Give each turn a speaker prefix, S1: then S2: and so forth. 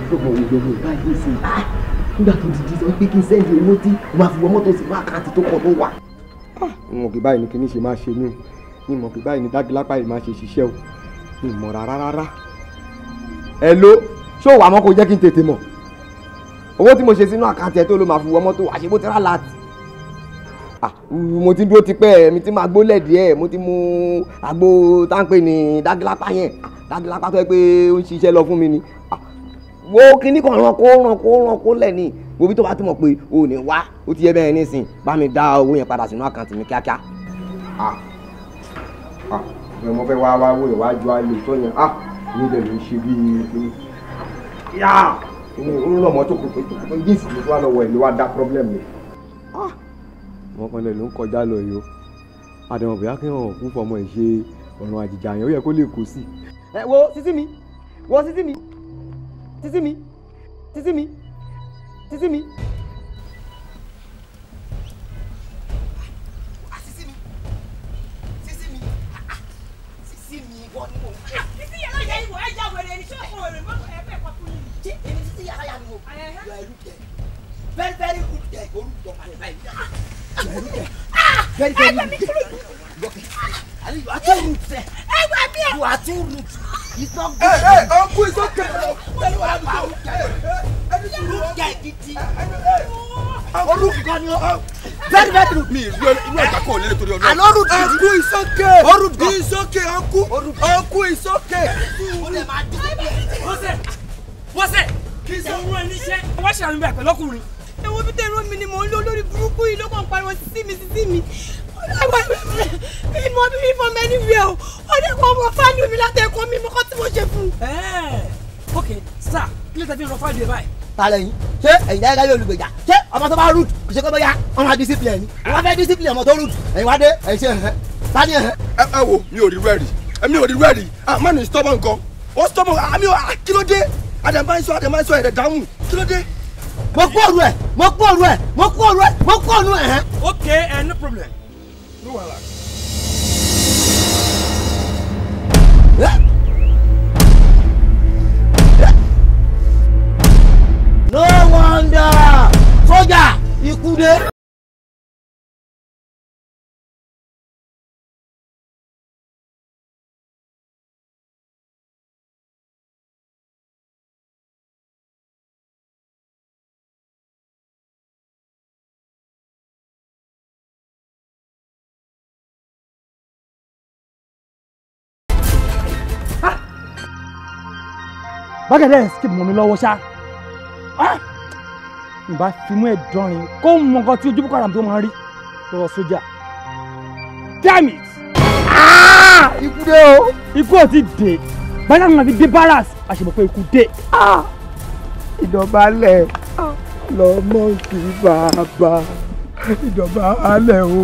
S1: Gbogbo ìgbòho báyìí sí i. Nígbà tó ti di sọ pé kí n send owó tí mo máa fi wọ mọ́tò sí wákàtí tó kọ̀ tó wà. Ìmọ̀ kí báyìí ni kí ní ṣe máa ṣe mí o. Ìmọ̀ kí báyìí ni dágilápá yìí máa ṣe ṣiṣẹ́ o. Ìmọ̀ rárá rárá. Hello, ṣé òwò àmọ́ kò jẹ́ kí n tètè mọ̀? Owó tí mo ṣe sínú àkáǹtì ẹ tó ló máa fi wọ mọ́tò àṣebó ti rà láti. Mo ti dúró tipẹ́, mi ti máa gbólẹ̀ díẹ̀, mo ti mu àgbo táǹpẹ̀ ní dágilápá yẹn. Dágilápá tó yẹ pé ó ń ṣiṣẹ́ lọ fún mi ni. Wo kíní kan ránko lẹ̀ ni. Wo bí tó bá ti mọ̀ pé o ní wá, ó ti yẹ bẹ́ẹ̀ nísìn, bá mi dá owó yẹn padà sínú àkáǹtì mi kíákíá. Mo fẹ́ wá wá wo ìwájú alẹ́ tó yẹn. Ní ibẹ̀ ló ń ṣe bíi kíní. Yá! Ó rọ̀ mọ́ tó kò pé jíìsì ló wà lọ́wọ́ ẹ̀ ló wá dá problem mi. Wọ́n kan lẹ̀ ló ń kọjá lọ yìí o. Àdàmọ̀ bóyá kí wọ́n kú fọmọ ẹ̀ ṣe ọ̀ràn àjìjà yẹn, ó yẹ kó lè kó sí. Ẹ wo sísí mi, wo sísí mi, sísí mi, sísí mi, sísí mi. Sísí mi, sísí mi, sísí mi, wọ́n ní mò ń pè.
S2: Sísí yàrá yà ìwọ̀ ẹ̀yà wẹ̀rẹ̀ ní ṣọ́ọ̀kọ̀ rẹ̀ mọ́tò ẹ̀fẹ̀ kọ́ fún yìí.
S1: Ṣé èmi sísí yàrá yà mi o? You are rude there. Very very rude there. Orúkọ báyìí. Very very rude. You are too rude, sir. You are too rude. It's not good.
S3: Hey, hey, uncle, it's okay.
S1: Rude guy, gidi. Rude gan ni o. Very very rude.
S3: Mi irú ẹ̀ka kò lè torí ọ̀nà.
S1: Àlọ́ rude gidi.
S3: Uncle, it's okay.
S1: Rude gan.
S3: It's okay, uncle. Uncle, it's okay.
S2: Bọ́sẹ̀ Bọ́sẹ̀ kí n sọ orú ẹ níṣẹ́. Wọ́n ṣe àmì bẹ́ẹ̀ pẹ̀lú ọkùnrin. Ewo bí tẹ̀rọ mi ni mò ń lò lórí burúkú yìí ló kàn pariwo sísí mi sísí mi. Ìmọ̀ bí mi fọmọ ẹni wí o. Ó dẹ̀ kọ́ ọmọ fáàlù mi látẹ̀kọ́ mi mọ́kọ́ tí mo ṣe fún un. Ok sir, kí ló tẹ́ fi ń rọ fáàlù ẹ báyìí?
S1: Ta lẹ́yìn? Ṣé ẹ̀yin dáadáa yóò olùgbèjà? Ṣé ọmọ tó bá root kò ṣe kó bóyá ọmọ discipline ni? Wọ́n fẹ́ discipline ọmọ tó root. Ẹ̀yin wá dé, ẹ̀yin ṣe ẹ̀hẹ́. Tani ẹ̀hẹ́?
S3: Ẹ wo, mi ò rí rẹ́ẹ̀rì. Mi ò rí rẹ́ẹ̀rì. Má ní stubborn gan. Ó stubborn, àmì kí ló dé? Àdàmáṣọ àdàmáṣọ ẹ̀rẹ̀ dáhùn. Kí ló dé?
S1: Mo kú òru ẹ̀, mo kú òru ẹ̀, mo kú òru ẹ̀, mo kú òru ẹ̀.
S2: Okay, no problem. No wahala.
S1: No wonder sójà ikú dé.
S2: Bákẹ́lẹ́ escape mọ́ mi lọ́wọ́ ṣá. Ìbá fi mú ẹ̀ dánrin kó mọ nǹkan tí ojú Boko Haram tó máa ń rí lọ́wọ́ sójà. Damn it!
S1: Ikú dé o.
S2: Ikú ò ti dé. Báyọ̀ àwọn àfi dé barracks àṣemọ̀ pé ikú dé.
S1: Ìdọ̀bálẹ̀ lọ́mọ kì í bàbá. Ìdọ̀bálẹ̀ o.